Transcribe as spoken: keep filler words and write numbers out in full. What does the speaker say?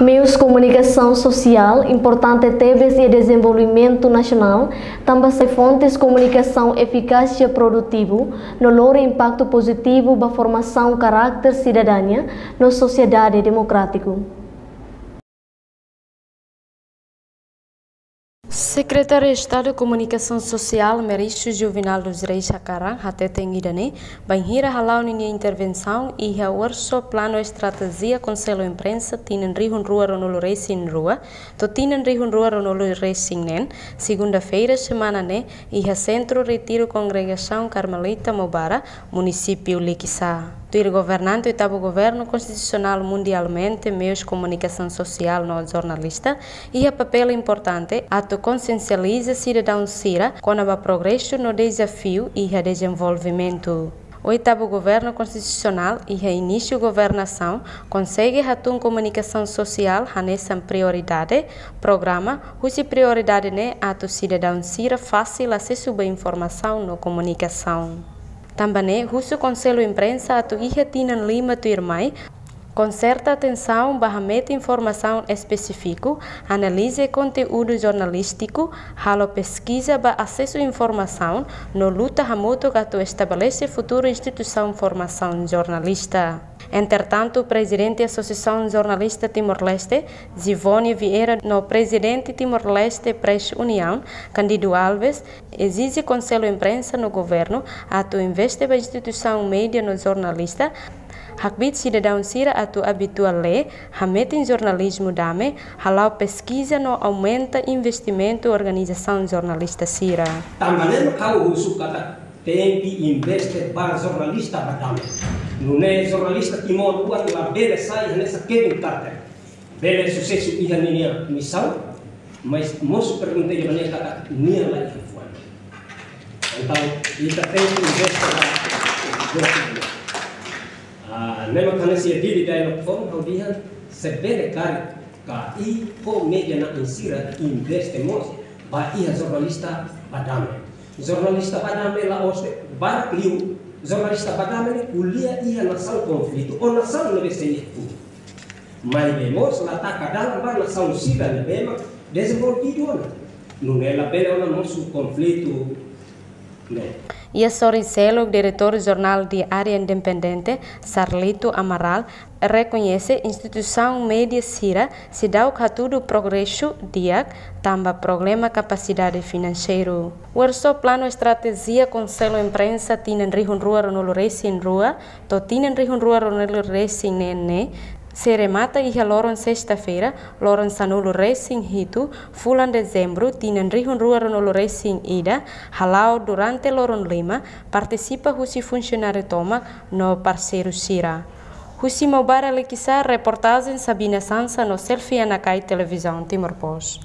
Meius komunikasaun sosiál importante tebes iha dezenvolvimentu nasionál, tanba sai fontes komunikasaun efikás, produtivu, no lori impaktu pozitivu ba formasaun karakter sidadania no sosiedade demokrátiku. Sekretáriu Estadu Komunikasaun Sosiál, Merisio Juvenal dos Reis hakarak hateten ida-ne'e bainhira hala'o ninia intervensaun iha workshop Planu Estratéjia Konsellu Imprensa tinan rihun rua ruanulu resin rua to'o tinan rihun rua ruanulu resin neen, segunda-feira semana ne'e, iha Sentru Retiru Kongregasaun Karmelita Maubara, Munisípiu Likisá. Tuir governante, oitavu governu konstitusionál mundialmente meius komunikasaun sosiál no jornalista iha papél importante atu konsiensializa sidadaun sira kona-ba progresu no dezafiu iha dezenvolvimentu. Oitavu governu konstitusionál iha inísiu governasaun konsege hatún komunikasaun sosiál hanesan prioridade programa, husi prioridade ne'e atu sidadaun sira fasil asesu ba informasaun no komunikasaun. Tanba ne'e, husu Konsellu Imprensa atu iha tinan lima tuirmai konserta atensaun ba hametin informasaun espesífiku, analiza konteúdu jornalístiku, halo peskiza ba asesu informasaun, no luta hamutuk atu estabelese futuru instituisaun formasaun jornalista. Entretantu, Prezidente Asosiasaun Jornalista Timor-Leste, Zivone Vieira, no Prezidente Timor-Leste Press União, Cândido Alves, ezije Konsellu Imprensa no governu atu investe ba instituisaun média no jornalista, hakbiit sidadaun sira atu abitua lee, hametin jornalizmu dame, hala'o peskiza no aumenta investimentu organizasaun jornalista sira. Tanba ne'e mak ha'u husu katak tenke investe ba jornalista ba dame. Nune'e jornalista Timor oan labele sai hanesan Kevin Carter. Bele susesu iha ninia misaun, mas mosu pergunta ida ba nia katak nia la iha fuan. Entaun, ita tenke investe ba jornalista. Ah, ne'e mak hanesan iha Dili Dialogue Forum, ha'u dehan, se bele karik ka i ho média na'in sira investe mós ba iha jornalista ba dame. Jornalista ba dame la'ós de'it, barak liu jornalista ba dame ne'e ko'alia iha nasaun konflitu, ou nasaun ne'ebé sei iha foun. Maibé mós la taka dalan ba nasaun sira ne'ebé mak dezenvolvidu ona. Nune'e labele ona mosu konflitu ne'e. Iha sorin seluk, Diretór Jornál Diáriu Independente, Sarlito Amaral, rekoñese instituisaun média sira seidauk hatudu progresu di'ak tanba problema kapasidade finanseiru. Workshop Planu Estratéjia Konsellu Imprensa tinan rihun rua ruanulu resin rua to'o tinan rihun rua ruanulu resin neen ne'e sei remata iha loron sesta-feira, loron sanulu resin hitu, fulan Dezembru, tinan rihun rua ruanulu resin ida, hala'o durante loron lima, partisipa husi funsionáriu tomak no parseiru sira. Husi Maubara Likisá, reportajen Sabina Sansa no Selfie Anakai, Televizaun Timor Post.